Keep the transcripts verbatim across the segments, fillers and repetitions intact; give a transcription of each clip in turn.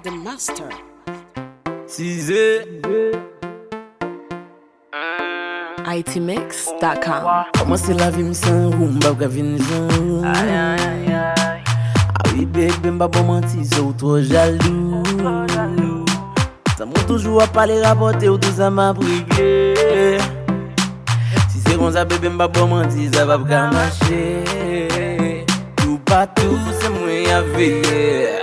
The Master. Size. I T mix dot com. Kòmanse lavi m san ou, m p ap ka vin jan ou. A wi, bebe, m p ap ba w manti, se ou twò jalou. Tanm ou toujou ap pale, rapòte w, tout sa m ap regle. Si se konsa, bebe, m p ap ba w manti, sa p ap ka mache. Toupatou, se mwen y ap veye.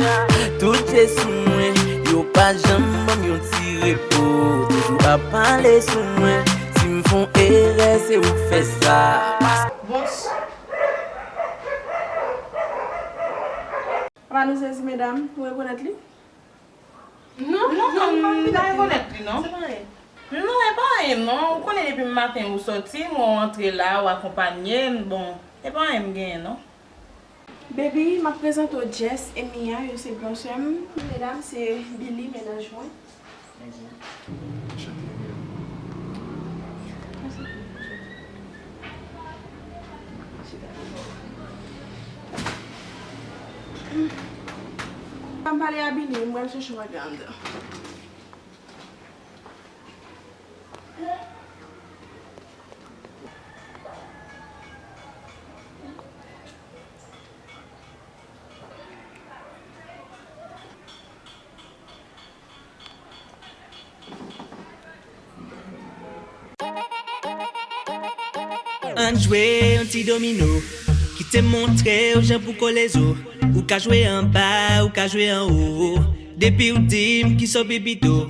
Tout je sou mwen, yo pa janm ban m yon ti repo. Toujou ap pale sou mwen, si m fè yon erè, se ou k fè sa. Bons. Apa nou sezi, medam? Nou rekonèt li? Non, non, non, non, m pa rekonèt li, non. Se pa anyen. Non, e pa anyen, non. Ou konnen depi maten ou sòti, m wè w antre la, ou akonpanye m, bon, e pa anyen m genyen, non. Baby, m ap prezante w Jess e Mia, yo se gran sè m. Medam, se Billy, mennaj mwen. Ban m pale a Billy, m pral chèche w ale anndan. Ann jwe yon ti domino, kite m montre w jan pou kole zo. Ou ka jwe anba, ou ka jwe anwo, depi w di m kisa w pi pito.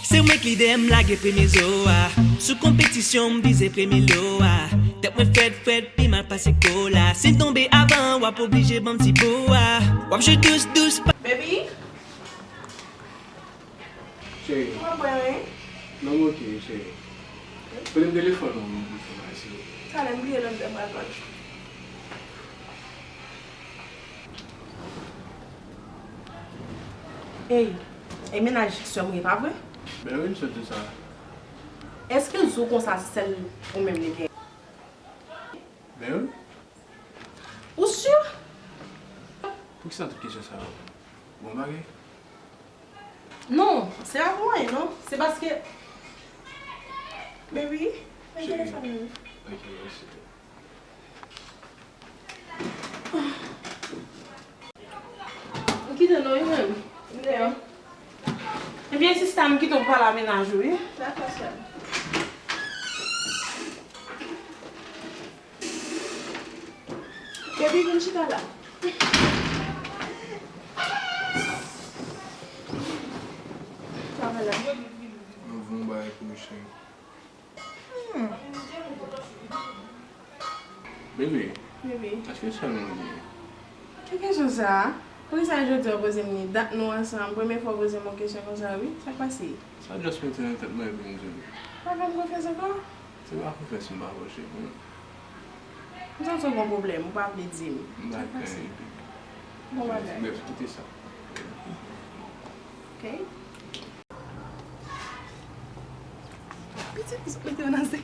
Se mwen k lidè, m lage premye zo a. Sou konpetisyon, m vize premye lo a. Tèt mwen frèt, frèt, pi mal pase kola. Si m tonbe avan, w ap oblije ban m ti bo a. W ap jwe dous, dous, pa. Baby? Cheri. Ou pa bwè anyen? Non, m oke, cheri. Prete m telefòn ou, m pou fè bagay, silvouplè. Talè, m bliye lè m te pral pale. Ey, e mennaj sè m ou ye, pa vre? Ben wi, m sot di sa. Èske l di w konsa se sèl ou menm li gen? Ben wi. Ou si? Poukisa tout kesyon sa yo? Bon bagay? Non, se pa pou anyen, non. Se paske, baby, men telefòn nan. Ok, mèsi. Ou kite non, wi, menm. M deyò. Ebyen, sista, m kite w pale a mennaj ou, wi. Dakò, sè m. Baby, vin chita la. Sa va la. Mwen voye yon bagay pou ou, cheri. Hmm. Bebe, bebe, èske sè nou ye? Ki kesyon sa a? Poukisa jodi a w poze m li? Dat nou ansanm, premye fwa w poze m yon kesyon konsa, wi. Sa k pase? Sa just monte nan tèt mwen epi m di w. Pa fè m konfyans ankò? Se pa konfyans m pa fè w, cheri, non. M santi w gon pwoblèm, ou pa vle di m. Sa k pase? Bon bagay. Bref, kite sa. Ok. Pitit, kisa w mete yo nan zen?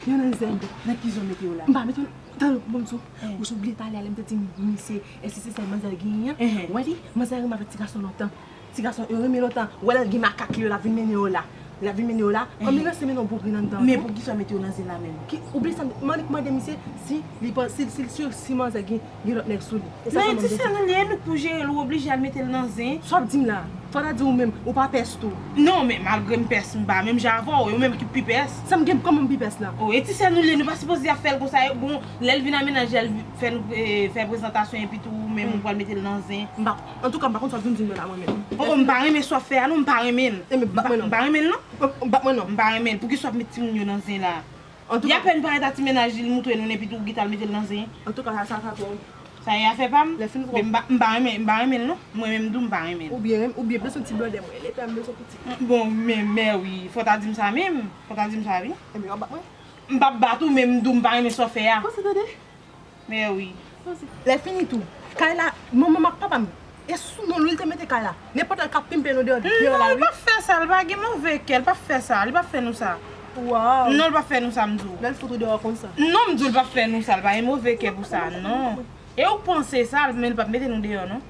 Yo nan zen. Nan ki zen w mete yo la? M pa mete yo nan, tann, bon, m di w, ou sot bliye talè a lè m te di misye, èske se sèl manzè l genyen an? Ou wè li, manzè renmen avèk ti gason lontan. Ti gason yo renmen lontan. Ou wè lè l gen makak li yo, l ap vin mennen yo la. L ap vin mennen yo la. Ann li ranse mennen yon bout grenn anndan tou. Men poukisa w mete yo nan zen la menm? Ki, ou bliye sa, m annik mande misye si li pa, si, si, si, si manzè gen gen lòt nèg sou li. E sa sèlman m te di. Men ti sè nou li ye, nou k pou jere l, ou oblije al mete l nan zen. Sa w ap di m la? Fò w ta di ou menm, ou pa pès tou. Non, men malgre m pès, m pa menm jan avè w, ou menm ki pi pès. Sa m gen, kòman m pi pès la? O, e ti sè nou li ye, nou pa sipoze ap fè l konsa, e bon, lè l vin a mennaj li, al fè nou, e, fè prezantasyon, epi tou ou menm ou pral mete l nan zen. M pa, antouka, m pa konn sa w ap vin di m yo la, mwen menm. O, m pa renmen sa w ap fè a, non, m pa renmen l. E men, bat mwen non. M pa renmen l, non. M, bat mwen non. M pa renmen l. Poukisa w ap met timoun yo nan zen la? Antouka, y apèn parèt a ti mennaj li, l moutre nou, epi tou ou gentan al mete l nan zen. Antouka, sa, sa, sa twò. Sa e afè pa m? Lè fini twò. Men m pa, m pa renmen, m pa renmen l non. Mwen menm m di w m pa renmen l. Ou byen, ou byen bezwen ti blòdè mwen. Lè pa m bezwen pitit. Bon, men, men wi, fò w ta di m sa menm. Fò w ta di m sa wi. Ebyen, w ap bat mwen? M p ap bat ou, men m di w m pa renmen sa w fè a. Pase tande. Men wi. Lè fini tou, kay la, manman m ak papa m, e sou non nou li te mete kay la. Nenpòt lè l ka pimpe nou deyò, deyò la, wi. Non, li p ap fè sa, li pa gen move kè, li p ap fè sa, li p ap fè nou sa. Waw. Non, li p ap fè nou sa, m di w. Lè l fout ou deyò konsa. Non, m di w li p ap fè nou sa, li pa gen move kè pou sa, non. E ou k panse sa, men li p ap mete nou deyò, non.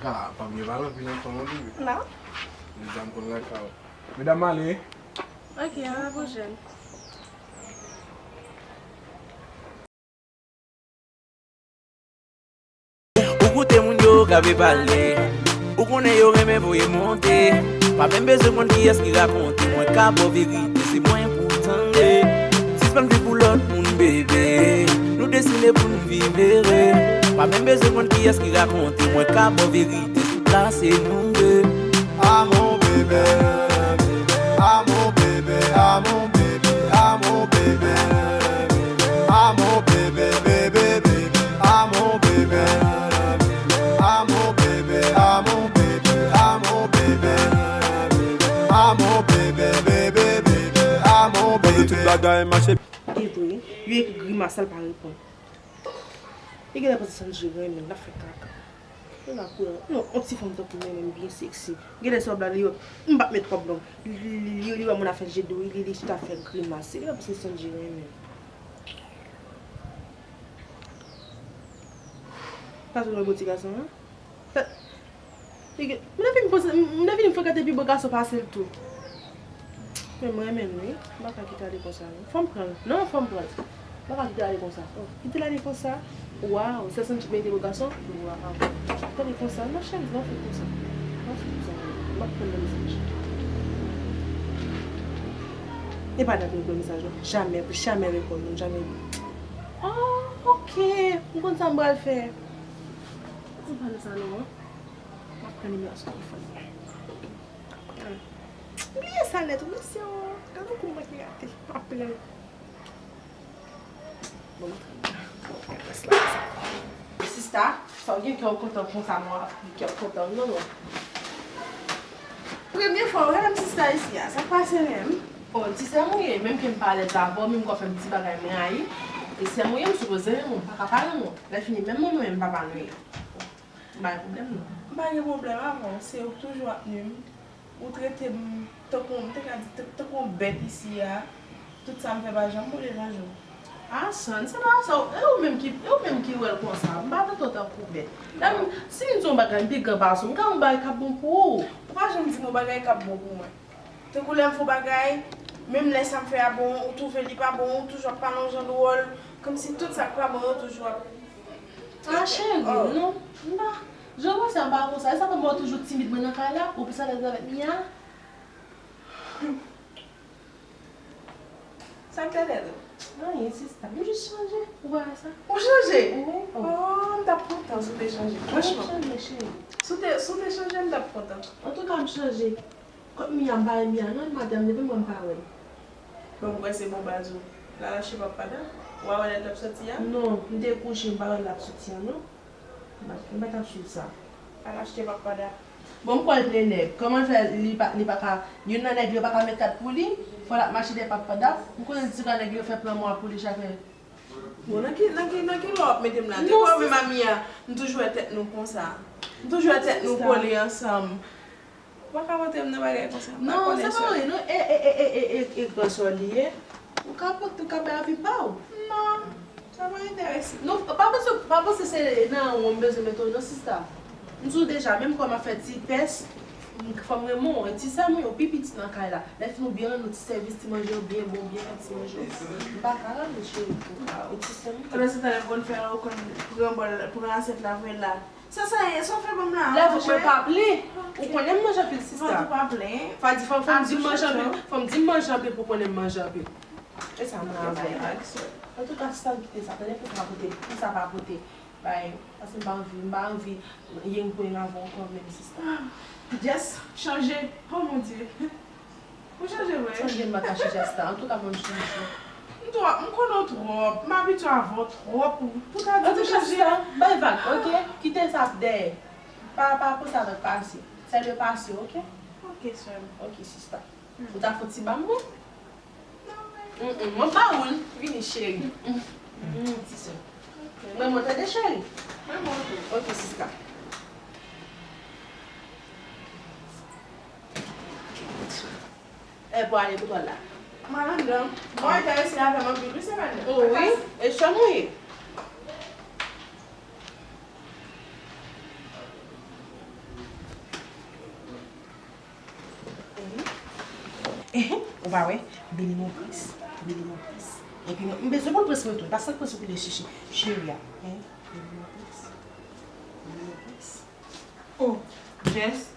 Ka, pa byen pale anpil ankò non, bebe. Non. Deja m konn lakay ou. Medam, m ale. Ok, a la pwochèn. Ou koute moun yo k ap pale. Ou konnen yo renmen voye monte. Pa menm bezwen konn kiyès ki rakonte. Mwen ka ba w verite, se mwen pou w tande. Sispann viv pou lòt moun, bebe. Nou desine pou n viv ere. Pa menm bezwen konn kiyès ki rakonte. Mwen ka ba w verite, sou plas se nou de. Ah mon bébé, ah mon bébé, ah mon bébé, ah mon bébé, ah mon bébé, bébé, bébé, ah mon bébé, ah mon bébé, ah mon bébé, ah mon bébé, ah mon bébé, bébé, bébé, ah mon bébé. Tout bagay mache. Evre, yo ekri grimas la, l pa reponn. Li genlè panse Sandji renmen l, l ap fè kaka. Li la koulè. Non, on ti fanm tankou mwen menm byen seksi. Genlè sou wòb la, li, m p ap met wòb long. Li, li, li, li wè moun ap fè je dou, li, li chita ap fè grimas. Li genlè panse Sandji renmen l. Sa se yon bon ti gason, hein? Sa, li gen, m te vin panse, m te vin frekante pi bon gason pase l tou. Men m renmen l, wi. M pa ka kite l ale konsa, non. Fò m pran l. Non, fò m pran l. M pa ka kite l ale konsa. Oh, kite l ale konsa? Waw, sèl Sandji k merite bon gason? Waw. Kite l ale konsa? Non, cheri, non, fè konsa. Non, fè konsa. M ap pran nan mesaj. E pa dat m pran mesaj, non. Jamè, jamè reponn, non, jamè. Oh, ok. M konn sa m pral fè. M pa nan sa, non. M ap pran nimewo sou telefòn mwen. M bliye sa nèt, wi, mesye, o. Gade kou m manke rate. M ap plen. Bon, m antre anndan. Bon, gad rès la konsa. Sista, sa w gen kè w kontan konsa, mwen ap gen kè w kontan, non, non. Premye fwa, w wè menm sista isi a, sa k pase menm? O, ti sè m ou ye, menm ke m pa alèz avè w, menm ke w fè m ti bagay m rayi. E sè m ou ye, m sipoze renmen w, m pa ka pa renmen w. Lè fini, menm manman w menm papa nou ye. M pa gen pwoblèm non. M pa gen pwoblèm avè w, se ou k toujou ap nwi m. Ou trete m tankou, m te ka di, t-, tankou yon bèt isi a. Tout sa m fè pa janm pou deranje w. A, Shann, se pa sa, e ou menm ki, e ou menm ki wè l konsa. M pa trete w tankou bèt. Lè m, si m di yon bagay, m pi gran pase w, m ka wè yon bagay k ap bon pou ou. Ou pa janm di m yon bagay k ap bon pou mwen. Tankou lè m fè yon bagay, menm lè sa m fè a bon, ou twouve li pa bon, ou toujou ap pale yon jan dwòl, kòmsi tout sa k pa bon yo toujou ap. A, cheri, non, m pa, jan konsa m pa konsa. E sa fè m wè w toujou timid mwen nan kay la, ou plis alèz avèk Mia. Sa k te tèt ou? Anyen, sista. M jis chanje. Ou pa wè sa? Ou chanje? Wi. O, m t ap kontan si w te chanje. Franchman. M chanje, cheri. Si w te, si w te chanje, m t ap kontan. Antouka, m chanje. Kot Mia, m pa wè Mia non, madanm, depi mwen m pa wè l. Bon, m kwè se bon baz ou. L al achte pappada. Ou pa wè lè l t ap soti a? Non, m te kouche, m pa wè l ap soti a non. M pa, m pa t ap swiv sa. Al achte pappada. Bon, m kwè l plen nèg. Kòman l fè li pa, li pa ka, youn nan nèg yo pa ka met kat pou li? Fò l ap mache dèyè pappada. M konnen ti gran nèg yo fè plan mwa pou li chak lè. Bon, nan ki, nan ki, nan ki lwa w ap mete m la? Depi w menm a Mia, m toujou wè tèt nou konsa. M toujou wè tèt nou kole ansanm. Ou pa ka pote m nan bagay konsa. M pa konnen sa. Non, se pa vre, non. E, e, e, e, e, e, e gran sè w li ye. Ou ka pote, ou ka bay avi pa w. Non, sa pa enterese m. Non, pa panse, pa panse se nan won m bezwen mete w non, sista. M di w deja, menm kòm ap fè ti pès, m, fò m renmen w. E ti sè m ou ye, ou pi piti nan kay la. Lè fini ou byen rann nou ti sèvis, ti manje yo byen bon, byen fè ti manje yo. M pa ka rann ou, cheri. E ti sè m ou ye. Pandan se tan lè m konn fè a, ou konn pran bòl, pran asyèt la, voye la. Sa, sa ye, sa w fè ban m la? Lè ou manje pa plen, ou konnen m manje anpil, sista. Vant ou pa plen. Fò di, fò, fò m di m manje anpil, fò m di m manje anpil pou konnen m manje anpil. E sa m nan avè w. Antouka, sista, m kite sa. Tande pou sa pa pote, pou sa pa pote bay. Paske m pa anvi, m pa anvi yenki pou yenki avè w kanmenm, sista. Jess, chanje. Oh, mon Dieu. Ou chanje vre? Chanje, m pa kache Jess la. Antouka, mwen, m chanje. M twò, m konnen w twòp. M abitye avè w twòp. Pou ta di m chanje. Antouka, sista, bay vag, ok? Kite sa dèyè. Pa, pa panse avèk pase. C'est le passé, ok? Ok, sè m. Ok, sista. Ou ta fè yon ti ba m, wi? Non, men. Mm, mm, mwen ba ou l. Vini, cheri. Mm, mm, ti sè. Ok. Mwen, mwen tande, cheri. Mwen, mwen tou. Ok, sista. E pou ale pou twal la. Mwen anndan. Mwen enterese avè m anpil, wi, se pa nèg. O, wi. E sè m ou ye. Pa wè? Beni mon prens. Beni mon prens. Epi m bezwen pou l prens mwen tou. Pa santi prens ou kile chichi. Cheri a. Hein? Beni mon prens. Beni mon prens. Oh, Jess.